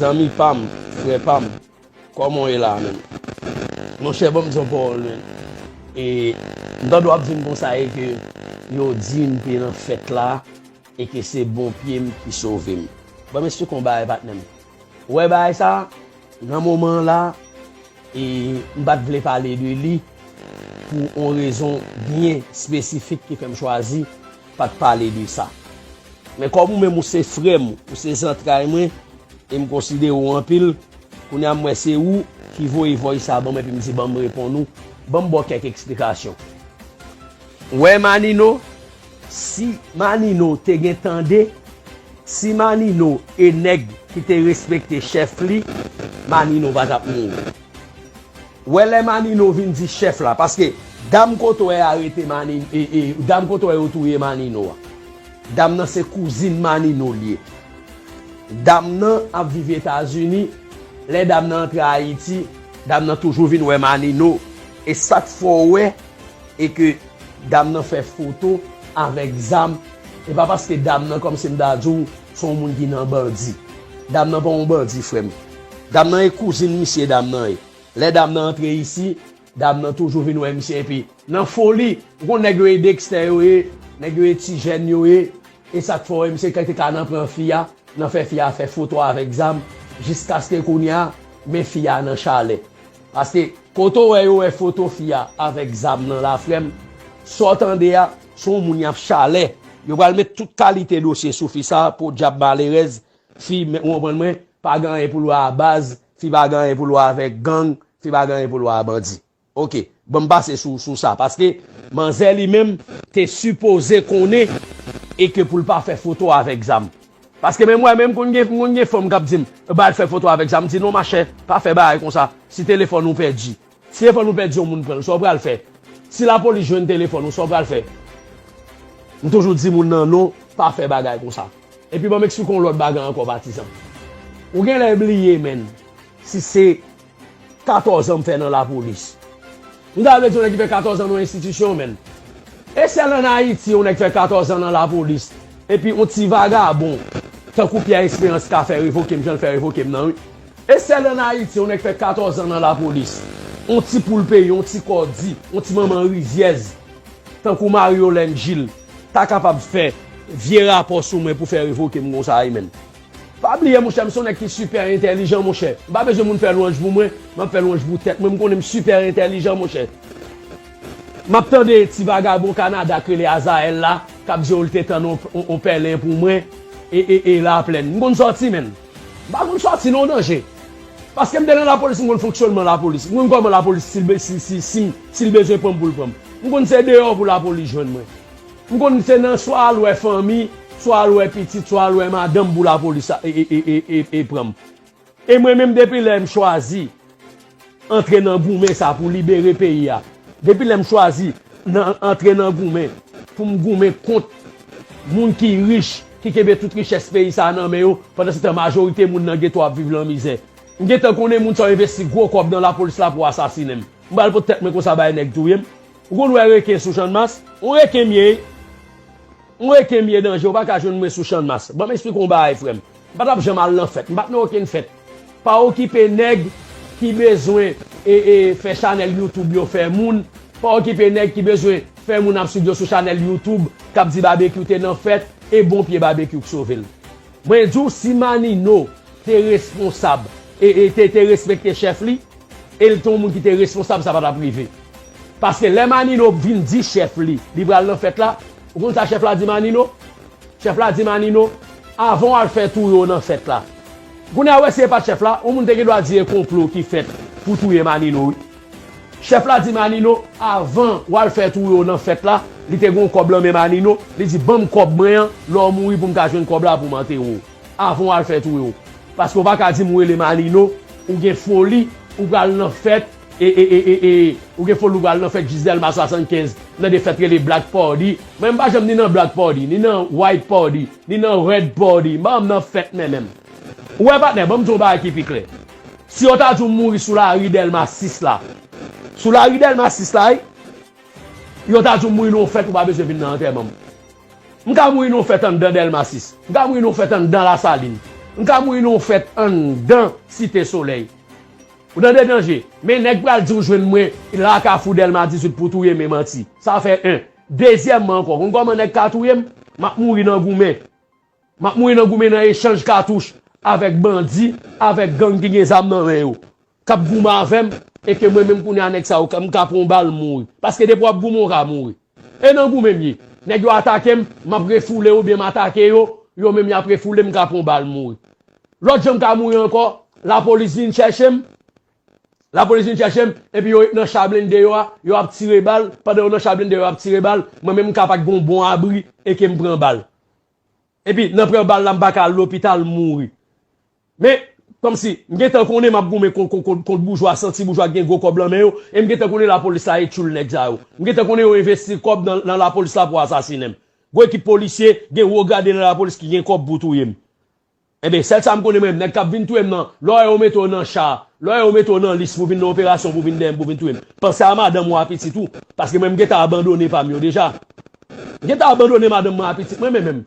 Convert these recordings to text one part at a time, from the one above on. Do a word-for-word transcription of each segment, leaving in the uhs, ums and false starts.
Zanmi pa m, frè pa m, kòman w ye la menm? Monchè, ban m di yon pawòl menm. E m tande w ap di m konsa e ke yo di m te nan fèt la e ke se bon pye m ki sove m. Ban m eksplike yon bagay, patnè m. Ou wè bagay sa, nan moman an la, e m pa t vle pale de li pou yon rezon byen espesifik ki fè m chwazi pa t pale de sa. Men kòm ou menm ou se frè m, ou se zantray mwen, e m konsidere w anpil, kounye a m wè se ou ki voye voice sa ban m epi m di ban m reponn ou, ban m ba w kèk eksplikasyon. Ou wè Manino, si Manino te gen tande, si Manino e nèg ki te respekte chèf li, Manino pa t ap mouri. Ou wè lè Manino vin di chèf la, paske dam kote w wè arete Manino, e, e, dam kote w wè yo touye Manino a. Dam nan se kouzin Manino l ye. Dam nan ap viv Etazini. Lè dam nan antre Ayiti, dam nan toujou vin wè Manino. E sa k fè w wè e ke dam nan fè foto avèk zam. E pa paske dam nan, kòmsi m ta di w, se yon moun ki nan bandi. Dam nan pa yon bandi, frè m. Dam nan e kouzin misye, dam nan ye. Lè dam nan antre isi, dam nan toujou vin wè misye epi nan foli, ou konn nèg yo e Dexter yo ye, nèg yo e ti jèn yo ye, e sa k fè w wè misye te ka nan pran fi a, nan fè fi a fè foto avèk zam, jiskaske kounye a, men fi a nan chalè. Paske kote w wè yo wè foto fi a avèk zam nan la, frè m, sa w tande a, se yon moun y ap chalè. Yo pral met tout kalite dosye sou fi sa, podyab malerèz, fi, men, ou konprann mwen, pa gen anyen pou l wè a baz, fi pa gen anyen pou l wè avèk gang, fi pa gen anyen pou l wè a bandi. Oke, ban m pase sou, sou sa, paske manzè li menm te sipoze konnen e ke pou l pa fè foto avèk zam. Paske menm wè, menm konn gen, konn gen fanm k ap di m, ba l fè foto avèk zam, m di non machè, pa fè bagay konsa, si telefòn ou pèdi, si telefòn ou pèdi yon moun pran l, sa w pral fè? Si lapolis jwenn telefòn ou, sa w pral fè? M toujou di moun nan non, pa fè bagay konsa. Epi ban m eksplike w yon lòt bagay ankò, patizan. Ou genlè bliye, menn, si se katòz an m fè nan lapolis. M ta vle di yon nèg ki fè katòz an nan yon enstitisyon, menn. E sèl ann Ayiti yon nèg fè katòz an nan lapolis, epi yon ti vagabon, tankou Pierre Espérance ka fè revoke m, jan l fè revoke m nan, wi. E sèl ann Ayiti yon nèg fè katòz an nan lapolis, yon ti poul peyi, yon ti kòdi, yon ti manman rizyèz, tankou Marie Yolène Gilles, ta kapab fè vye rapò sou mwen pou fè revoke m konsa, wi, menn. Pa bliye, monchè, m se yon nèg ki sipè entèlijan, monchè. M pa bezwen moun fè lwanj pou mwen, m ap fè lwanj pou tèt mwen. M konnen m sipè entèlijan, monchè. M ap tande ti vagabon Kanada k rele Azaèl la, k ap di w li te tann on, on, on pèlen pou mwen, e, e, e Laplèn. M konn sòti, menn. M pa konn sòti nan yon danje. Paske m te nan lapolis, m konn fonksyònman lapolis. M konn kòman lapolis, si l be-, si, si, si, si l bezwen pran m pou l pran m. M konn se deyò pou lapolis jwenn mwen. M konn se nan swa al wè fanmi, swa al wè pitit, swa al wè madanm pou lapolis a, e, e, e, e, e, e pran m. E mwen menm depi lè m chwazi antre nan goumen sa pou libere peyi a, depi lè m chwazi nan, antre nan goumen pou m goumen kont moun ki rich, ki kenbe tout richès peyi sa nan men yo, pandan se tan majorite moun nan geto ap viv lan mizè. M gentan konnen moun sa yo envesti gwo kòb nan lapolis la pou asasinen m. M pral pot tèt mwen konsa bay nèg touye m. Ou konn wè reken sou Channmas? Yon reken m ye, wi. Yon reken m ye, danje, ou pa ka jwenn mwen sou Channmas. Ban m eksplike w yon bagay, frè m. M pa t ap janm al nan fèt. M pa t nan okenn fèt. Pa okipe nèg ki bezwen e, e, fè chanèl YouTube yo fè moun. Pa okipe nèg ki bezwen fè moun ap swiv yo sou chanèl YouTube, k ap di Babekyou te nan fèt, e bon pye Babekyou k sove l. Mwen di w, si Manino te responsab, e, e te, te respekte chèf li, e l te yon moun ki te responsab, sa pa t ap rive. Paske lè Manino vin di chèf li, li pral nan fèt la, ou konn sa chèf la di Manino? Chèf la di Manino, avan w al fè tou yo nan fèt la. Kounye a, wè si e pa t chèf la, yon moun te gen dwa di e konplo ki fèt pou touye Manino, wi. Chèf la di Manino, avan w al fè tou yo nan fèt la, li te gen yon kòb lan men Manino, li di, ban m kòb mwen an, lè w mouri pou m ka jwenn kòb la pou m antere w. Avan w al fè tou yo. Paske w pa ka di m ou rele Manino, ou gen foli, ou pral nan fèt, e, e, e, e, e, ou gen foli, ou pral nan fèt jis Dèlma swasannkenz, nan de fèt rele Black Party. Mwen, m pa janm ni nan Black Party, ni nan White Party, ni nan Red Party. M pa janm nan fèt menm menm. Ou wè, patnè, ban m di w yon bagay ki pi klè. Si yo ta di w m mouri sou lari Dèlma sis la, sou lari Dèlma sis la, wi, yo ta di w m mouri nan yon fèt, ou pa bezwen vin nan antèman m. M ka mouri nan yon fèt anndan Dèlma sis. M ka mouri nan yon fèt anndan Lasalin. M ka mouri nan yon fèt anndan Site Solèy. Ou tande danje? Men nèg pral di w jwenn mwen la Kafou Dèlma dizuit pou touye m, e manti. Sa fè en. Dezyèmman ankò, konn kòman nèg ka touye m? M ap mouri nan goumen. M ap mouri nan goumen nan echanj katouch avèk bandi, avèk gang ki gen zam nan men yo, k ap goumen avè m, e ke mwen menm kounye a nèg sa yo, m ka pran yon bal mouri. Paske depi w ap goumen, w ka mouri. E nan goumen m ye. Nèg yo atake m, m ap refoule oubyen m atake yo, yo menm y ap refoule m, m ka pran yon bal mouri. Lòt jan m ka mouri ankò, lapolis vin chèche m, lapolis vin chèche m, epi yo nan cha blende yo a, yo ap tire bal, pandan yo nan cha blende yo ap tire bal, mwen menm m ka pa t gen yon bon abri, e ke m pran bal. Epi, nan pran bal la, m pa ka al lopital, m mouri. Men, kòmsi, m gentan konnen m ap goumen kont, kont, kont, kont boujwa, santi boujwa ki gen gwo kòb nan men yo, e m gentan konnen lapolis la e tchoul nèg sa yo. M gentan konnen yo envesti kòb nan, nan lapolis la pou asasinen m. Gwo ekip polisye, gen wo grade nan lapolis ki gen kòb pou touye m. Enben, sèl sa m konnen mwen, nèg k ap vin touye m nan, lè w wè yo mete w nan cha, lè w wè yo mete w nan lis pou vin nan operasyon, pou vin dèyè m, pou vin touye m, panse a madanm ou a pitit ou, paske mwen m gentan abandone pa m yo deja. M gentan abandone madanm mwen a pitit mwen, men menm.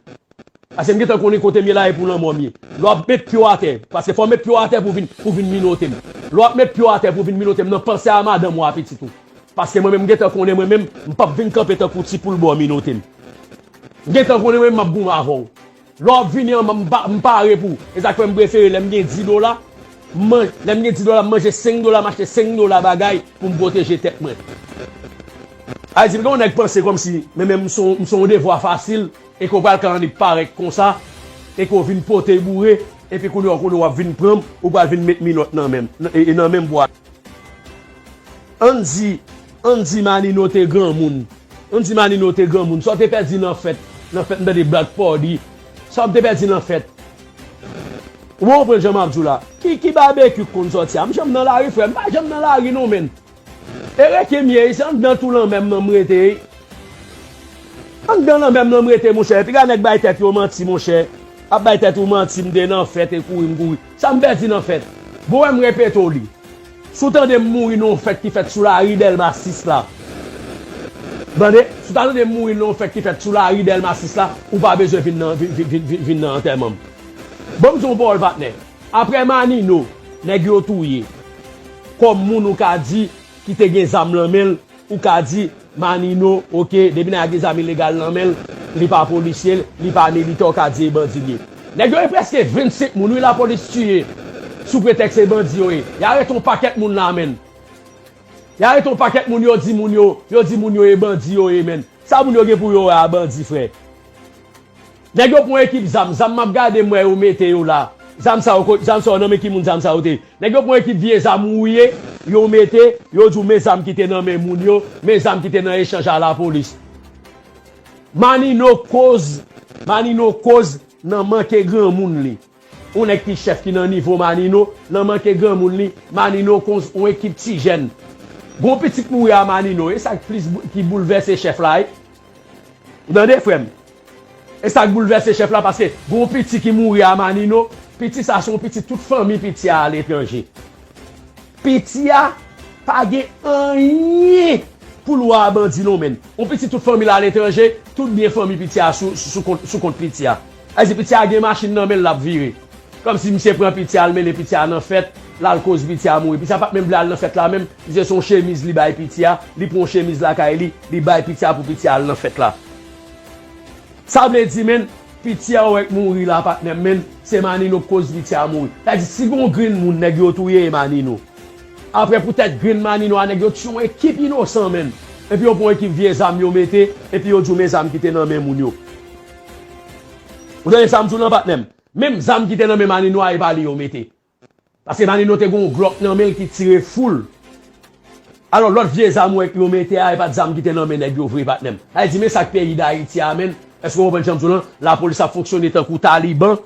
Paske m gentan konnen kote m ye la e pou lanmò m ye. Lè w ap met pye w atè, paske fò w met pye w atè pou vin, pou vin minote m. Lè w ap met pye w atè pou vin minote m nan, panse a madanm ou a pitit ou. Paske mwen menm, m gentan konnen mwen menm, m p ap vin kanpe tankou ti poul bò minote m. M gentan konnen mwen menm, m ap goumen avè w. Lè w ap vini an, m, m pa, m pare pou ou. E sa k fè m prefere lè m gen dis dola, m man-, lè m gen dis dola, m manje senk dola, m achte senk dola bagay pou m pwoteje tèt mwen. A di, gen yon nèg panse kòmsi, men menm m se yon, m se yon devwa fasil, e ke w pral ka annik parèt konsa, e ke w vin pote boure, epi kounye a, kounye a w ap vin pran m, ou pral vin met minòt nan men m, nan, e, e nan men m pou Ann di, ann di Manino te granmoun. Ann di Manino te granmoun. Sa w te pèdi nan fèt, nan fèt m tande Black Party. Sa w te pèdi nan fèt. Ou konprann jan m ap di w la? Ki, ki babekyou k konn sòti a? M janm nan lari, frè. M pa janm nan lari non, menn. E reke m ye, se anndan tou lanmè m nan m rete. Anndan lanmè m nan m rete, monchè. Piga nèg bay tèt yo manti, monchè. Ap bay tèt ou manti, m te nan fèt e kouri m kouri. Sa m pèdi nan fèt? Bon, wè m repete w li. Si w tande m mouri nan yon fèt ki fèt sou lari Dèlma sis la. Tande, si w ta tande m mouri nan yon fèt ki fèt sou lari Dèlma sis la, ou pa bezwen vin nan, vin, vin, vin, vin, vin nan antèman m. Ban m di w yon pawòl, patnè. Aprè Manino, nèg yo touye. Kòm moun ou ka di ki te gen zam nan men l, ou ka di, Manino, oke, depi nèg la gen zam ilegal nan men l, li pa polisye, li pa militè, ou ka di e bandi l ye. Nèg yo e prèske vennsenk moun, wi, lapolis tiye, sou pretèks se bandi yo ye. Y arete yon pakèt moun la, menn. Y arete yon pakèt moun, yo di moun yo, yo di moun yo e bandi yo ye, menn. Sa moun yo gen pou yo wè a bandi, frè? Nèg yo pran ekip zam, zam m ap gade m wè yo mete yo la. Zam sa yo ko-, zam sa yo nan men ki moun zam sa yo te ye? Nèg yo pran ekip vye zam wouye, yo mete, yo di w men zam ki te nan men moun yo, men zam ki te nan echanj a lapolis. Manino koz, Manino koz nan manke granmoun li. Yon nèg ki chèf ki nan nivo Manino, nan manke granmoun li, Manino koz yon ekip ti jèn. Gon pitit mouri a Manino, e sa k plis bou-, ki boulvèse chèf la, wi. Ou tande, frè m? E sa k boulvèse chèf la, paske gon piti ki mouri a Manino, piti sa se yon piti tout fanmi piti a aletranje. Piti a pa gen anyen pou l wè a bandi non, menn. Yon piti tout fanmi l aletranje, tout byen fanmi piti a sou, sou kont, sou kont piti a. Sa vle di piti a gen machin nan men l, l ap vire. Kòmsi misye pran piti a, l mennen piti a nan fèt, l al koz piti a mouri. Piti a pa t menm vle al nan fèt la menm, misye se yon chemiz li bay piti a, li pran yon chemiz lakay li, li bay piti a pou piti a al nan fèt la. Sa vle di, menn, piti a w wè k mouri la, patnè m, menn, se Manino k koz piti a mouri. Sa vle di, si gon grenn moun nèg yo touye, e Manino. Aprè poutèt grenn Manino a, nèg yo tiye yon ekip inosan, menn. Epi yo pran yon ekip vye zam yo mete, epi yo di w men zam ki te nan men moun yo. Ou tande sa m di w lan, patnè m? Menm zam ki te nan men Manino a, e pa li yo mete. Paske Manino te gen yon Glock nan men l ki tire fou l. Alò, lòt vye zam ou wè yo mete a, e pa t zam ki te nan men nèg yo vre, patnè m. Sa vle di, men sa k peyi Dayiti a, menn. Èske w konprann jan m di w lan? Lapolis ap fonksyone tankou Taliban.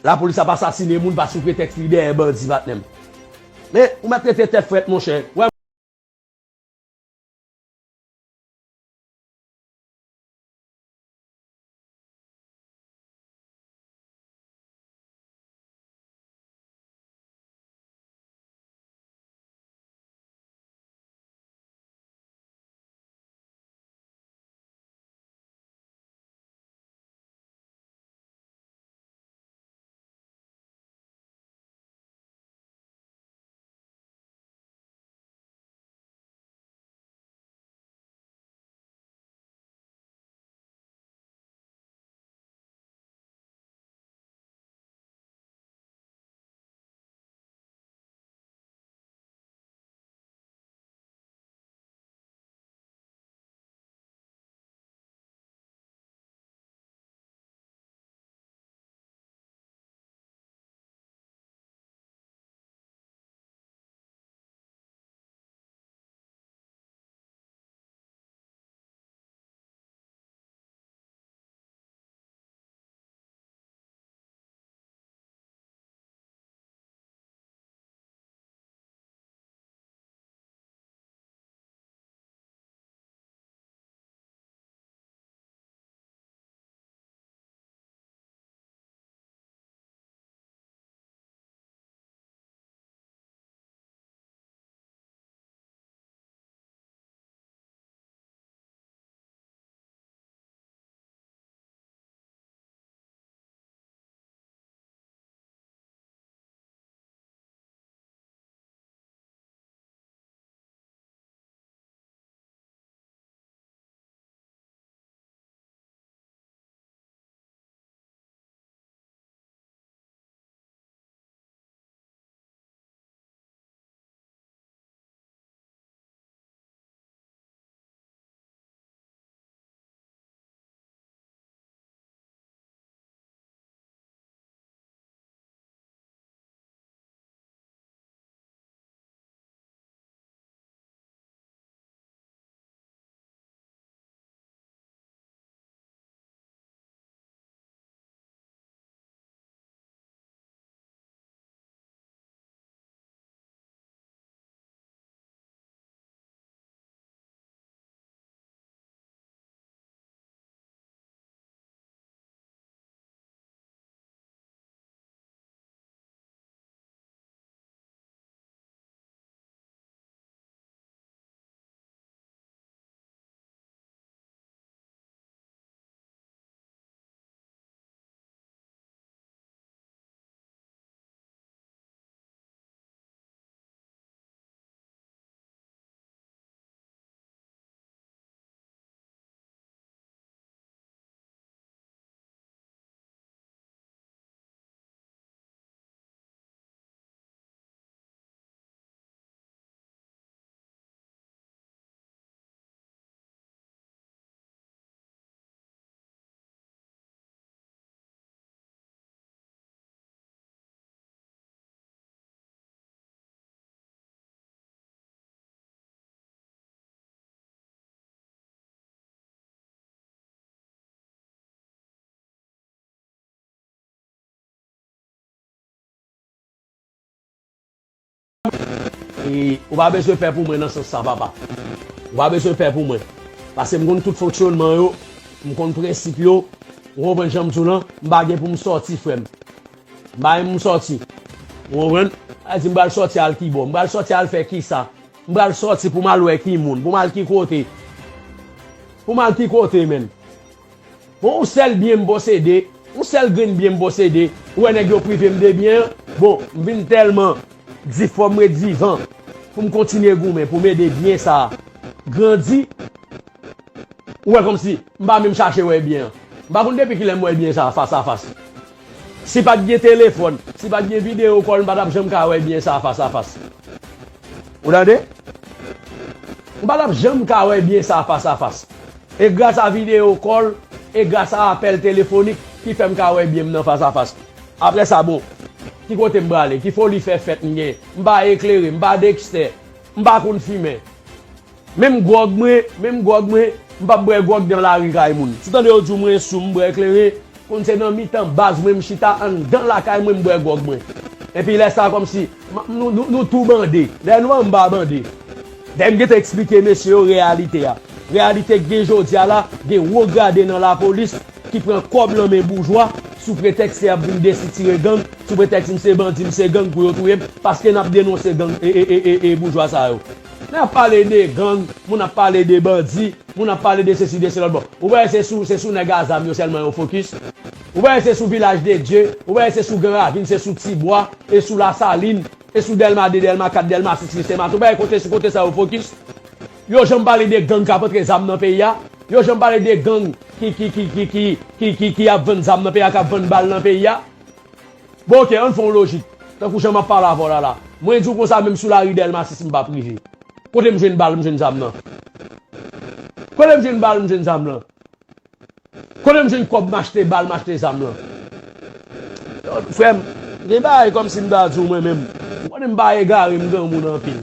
Lapolis ap asasine moun pa sou pretèks li dèyè bandi, patnè m. Men, ou mèt rete tèt frèt, monchè. Wè E ou pa bezwen pè pou mwen nan sans sa, papa. Ou pa bezwen pè pou mwen. Paske m konn tout fonksyonman yo, m konn prensip yo, ou konprann jan m di w lan, m pa gen pou m sòti, frè m. M pa gen pou m sòti. Ou konprann? A di m pral sòti al kibò, m pral sòti al fè kisa? M pral sòti pou m al wè ki moun, pou m al ki kote? Pou m al ki kote, menn? Bon, yon sèl byen m posede, yon sèl grenn byen m posede, ou wè nèg yo prive m de byen an. Bon, m vin tèlman di fò m ret vivan pou m kontinye goumen, pou m ede byen sa a grandi. Ou wè kòmsi m pa menm chache wè byen an. M pa konn depi kilè m wè byen sa a fas a fas. Si pa t gen telefòn, si pa t gen videyo kòl, m pa t ap janm ka wè byen sa a fas a fas. Ou tande? M pa t ap janm ka wè byen sa a fas a fas. E gras a videyo kòl, e gras a apèl telefonik ki fè m ka wè byen m nan fas a fas. Apre sa, bon, ki kote m prale? Ki foli fè fèt m gen? M pa eklere, m pa Dexter, m pa konn fimen. Menm gwòg mwen, menm gwòg mwen, m p ap bwè gwòg nan lari kay moun. Si w tande yo di w mwen sou, m bwè kleren, konn se nan mitan baz mwen m chita anndan lakay mwen m bwè gwòg mwen. Epi lè sa kòmsi, m- nou, nou, nou tou bande. Dayè nou pa m pa bande. Dayè m gentan eksplike mesye yo reyalite a. Reyalite k gen jodi a la, gen wo grade nan lapolis ki pran kòb nan men boujwa sou pretèks se y ap vin desitire gang, sou pretèks m se bandi, m se gang pou yo touye m, paske n ap denonse gang e, e, e, e, e boujwa sa yo. Lè y ap pale de gang, moun ap pale de bandi, moun ap pale de sesi, de sela. Bon, ou wè se sou, se sou nèg a zam yo sèlman yo fokis? Ou wè se sou Vilaj de Dye? Ou wè se sou Gran Ravin, se sou Tibwa, e sou Lasalin, e sou Dèlma de, Dèlma kat, Dèlma sis, Lise Maten? Ou wè kote, sou kote sa yo fokis? Yo janm pale de gang k ap antre zam nan peyi a? Yo janm pale de gang ki, ki, ki, ki, ki, ki, ki, ki ap vann zam nan peyi a, k ap vann bal nan peyi a? Bon, oke, ann fè yon lojik. Tankou jan m ap pale avè w la, la. Mwen di w konsa, menm sou lari Dèlma sis, m p ap rive. Kote m jwenn bal, m jwenn zam nan? Kote m jwenn bal, m jwenn zam lan? Kote m jwenn kòb m achte bal, m achte zam lan? Frè m, gen bagay kòmsi m ta di w mwen menm. Ou konnen m pa egare, m granmoun anpil.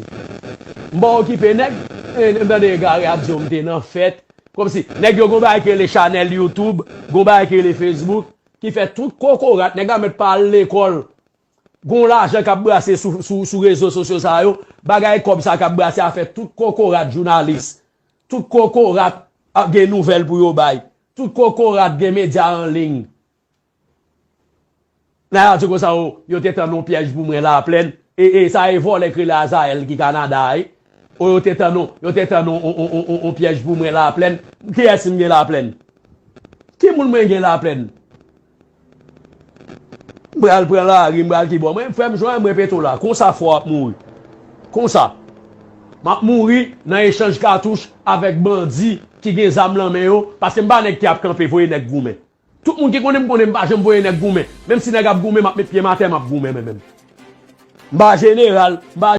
M pa okipe nèg, e, m tande egare ap di w m te nan fèt. Kòmsi, nèg yo gon bagay ki rele chanèl YouTube, gon bagay ki rele Facebook, ki fè tout kokorat, nèg la mèt pa al lekòl. Gon lajan k ap brase sou, sou, sou rezo sosyo sa yo, bagay kòb sa k ap brase a fè tout kokorat jounalis. Tout kokorat ap gen nouvèl pou yo bay. Tout kokorat gen medya an liy. Nan radyo konsa, o, yo te tann yon pyèj pou mwen Laplèn. E, e sa e vòlè k rele Azayèl ki Kanada a, wi. O, yo te tann yon, yo te tann yon, yon, yon, yon, yon pyèj pou mwen Laplèn. Kiyès m gen Laplèn? Ki moun mwen gen Laplèn? M pral pran lari, m pral kibò. Mwen, frè m, jwenn mwen Petwo la. Konsa fò ap mouri. Konsa. M ap mouri nan echanj katouch avèk bandi ki gen zam nan men yo, paske m pa nèg ki ap kanpe voye nèg goumen. Tout moun ki konnen m konnen m pa janm voye nèg goumen. Menm si nèg ap goumen, m ap met pye m atè, m ap goumen mwen menm. M pa jeneral, m pa